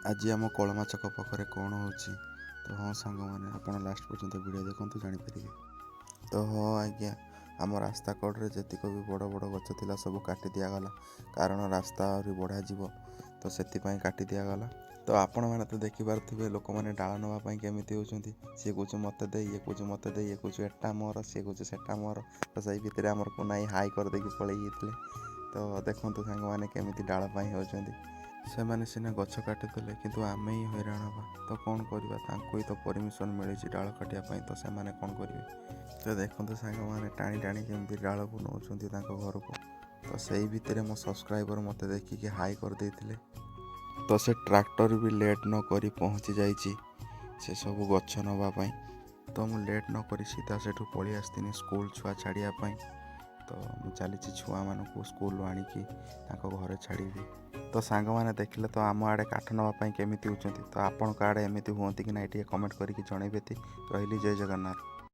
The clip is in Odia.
ଆଜି ଆମ କଳମା ଛକ ପାଖରେ କ'ଣ ହେଉଛି। ତ ହଁ ସାଙ୍ଗମାନେ, ଆପଣ ଲାଷ୍ଟ ପର୍ଯ୍ୟନ୍ତ ଭିଡ଼ିଓ ଦେଖନ୍ତୁ, ଜାଣିପାରିବେ। ତ ହଁ ଆଜ୍ଞା, ଆମ ରାସ୍ତା କଡ଼ରେ ଯେତିକ ବି ବଡ଼ ବଡ଼ ଗଛ ଥିଲା ସବୁ କାଟି ଦିଆଗଲା, କାରଣ ରାସ୍ତା ଆହୁରି ବଢ଼ାଯିବ, ତ ସେଥିପାଇଁ କାଟି ଦିଆଗଲା। ତ ଆପଣମାନେ ତ ଦେଖିପାରୁଥିବେ ଲୋକମାନେ ଡାଳ ନେବା ପାଇଁ କେମିତି ହେଉଛନ୍ତି। ସିଏ କହୁଛି ମୋତେ ଦେ, ଇଏ କହୁଛି ମୋତେ ଦେ, ଇଏ କହୁଛି ଏଟା ମୋର, ସିଏ କହୁଛି ସେଟା ମୋର। ତ ସେଇ ଭିତରେ ଆମର କୁନାଇ ହାଇ କରିଦେଇକି ପଳେଇ ଯାଇଥିଲେ। ତ ଦେଖନ୍ତୁ ସାଙ୍ଗମାନେ, କେମିତି ଡାଳ ପାଇଁ ହେଉଛନ୍ତି। ସେମାନେ ସିନା ଗଛ କାଟିଦେଲେ, କିନ୍ତୁ ଆମେ ହିଁ ହଇରାଣ ହେବା। ତ କ'ଣ କରିବା, ତାଙ୍କୁ ହିଁ ତ ପରମିସନ୍ ମିଳିଛି ଡାଳ କାଟିବା ପାଇଁ, ତ ସେମାନେ କ'ଣ କରିବେ? ତ ଦେଖନ୍ତୁ ସାଙ୍ଗମାନେ, ଟାଣି ଟାଣି କେମିତି ଡାଳକୁ ନେଉଛନ୍ତି ତାଙ୍କ ଘରକୁ। ତ ସେଇ ଭିତରେ ମୋ ସବସ୍କ୍ରାଇବର ମୋତେ ଦେଖିକି ହାଇ କରିଦେଇଥିଲେ। ତ ସେ ଟ୍ରାକ୍ଟର ବି ଲେଟ୍ ନ କରି ପହଞ୍ଚି ଯାଇଛି ସେ ସବୁ ଗଛ ନେବା ପାଇଁ। ତ ମୁଁ ଲେଟ୍ ନ କରି ସିଧା ସେଠୁ ପଳେଇ ଆସିଥିଲି ସ୍କୁଲ ଛୁଆ ଛାଡ଼ିବା ପାଇଁ। ତ ମୁଁ ଚାଲିଛି ଛୁଆମାନଙ୍କୁ ସ୍କୁଲରୁ ଆଣିକି ତାଙ୍କ ଘରେ ଛାଡ଼ିବି। ତ ସାଙ୍ଗମାନେ, ଦେଖିଲେ ତ ଆମ ଆଡ଼େ କାଠ ନେବା ପାଇଁ କେମିତି ହେଉଛନ୍ତି। ତ ଆପଣଙ୍କ ଆଡ଼େ ଏମିତି ହୁଅନ୍ତି କି ନାହିଁ, ଟିକେ କମେଣ୍ଟ କରିକି ଜଣେଇବେ। ରହିଲି, ଜୟ ଜଗନ୍ନାଥ।